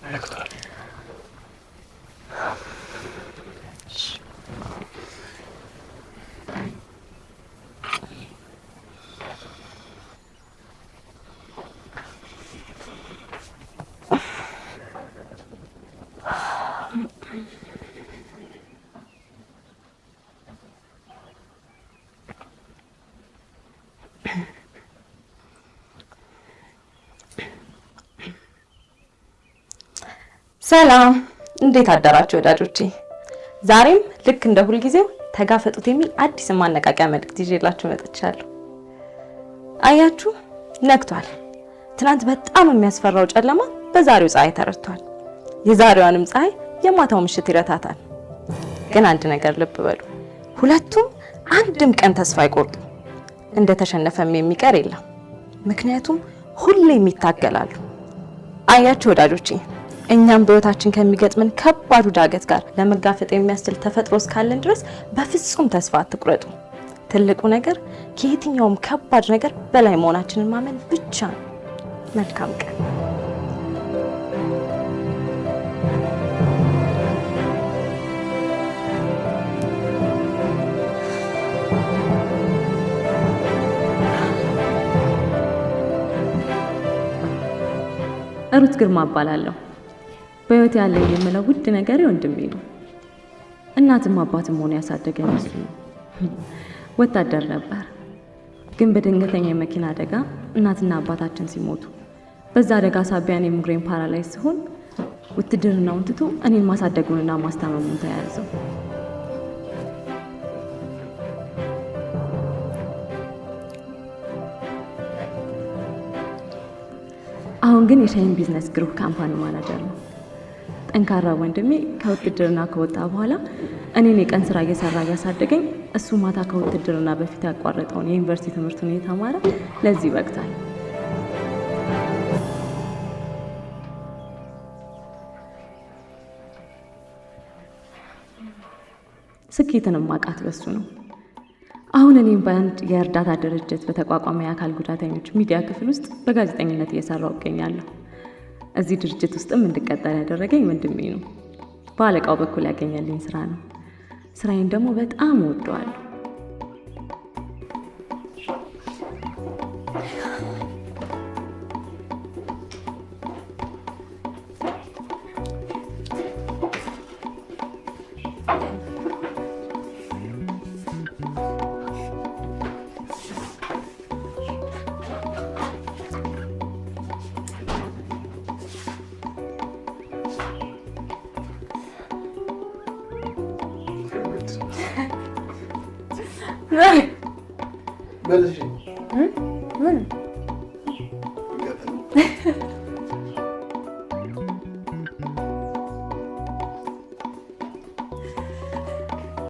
ነግቷል። ሰላም፣ እንዴት አደራችሁ ወዳጆቼ? ዛሬም ልክ እንደ ሁልጊዜው ተጋፈጡት የሚል አዲስ ማነቃቂያ መልእክት ይዤላችሁ መጥቻለሁ። አያችሁ፣ ነግቷል። ትናንት በጣም የሚያስፈራው ጨለማ በዛሬው ፀሐይ ተረድቷል። የዛሬዋንም ፀሐይ የማታው ምሽት ይረታታል። ግን አንድ ነገር ልብ በሉ፣ ሁለቱም አንድም ቀን ተስፋ አይቆርጡም። እንደተሸነፈም የሚቀር የለም። ምክንያቱም ሁሌም ይታገላሉ። አያችሁ ወዳጆቼ፣ እኛም በሕይወታችን ከሚገጥምን ከባዱ ዳገት ጋር ለመጋፈጥ የሚያስችል ተፈጥሮ እስካለን ድረስ በፍጹም ተስፋ አትቁረጡ። ትልቁ ነገር ከየትኛውም ከባድ ነገር በላይ መሆናችንን ማመን ብቻ ነው። መልካም ቀን። ሩት ግርማ እባላለሁ። በህይወት ያለኝ የምለው ውድ ነገር ወንድሜ ነው። እናትም አባትም ሆኖ ያሳደገኝ እሱ ነው። ወታደር ነበር፣ ግን በድንገተኛ የመኪና አደጋ እናትና አባታችን ሲሞቱ በዛ አደጋ ሳቢያ እኔም እግሬን paralyze ሲሆን ውትድርናውን ትቶ እኔን ማሳደጉንና ማስታመሙን ተያያዘው። አሁን ግን የሻይን business group company manager ነው። ጠንካራ ወንድሜ ከውትድርና ከወጣ በኋላ እኔን የቀን ስራ እየሰራ እያሳደገኝ፣ እሱ ማታ ከውትድርና በፊት ያቋረጠውን የዩኒቨርሲቲ ትምህርቱን እየተማረ ለዚህ በቅቷል። ስኬትንም ማቃት በሱ ነው። አሁን እኔም በአንድ የእርዳታ ድርጅት በተቋቋመ የአካል ጉዳተኞች ሚዲያ ክፍል ውስጥ በጋዜጠኝነት እየሰራው እገኛለሁ። እዚህ ድርጅት ውስጥም እንድቀጠር ያደረገኝ ወንድሜ ነው። በአለቃው በኩል ያገኘልኝ ስራ ነው። ስራዬን ደግሞ በጣም እወደዋለሁ። መልሽ። ምን?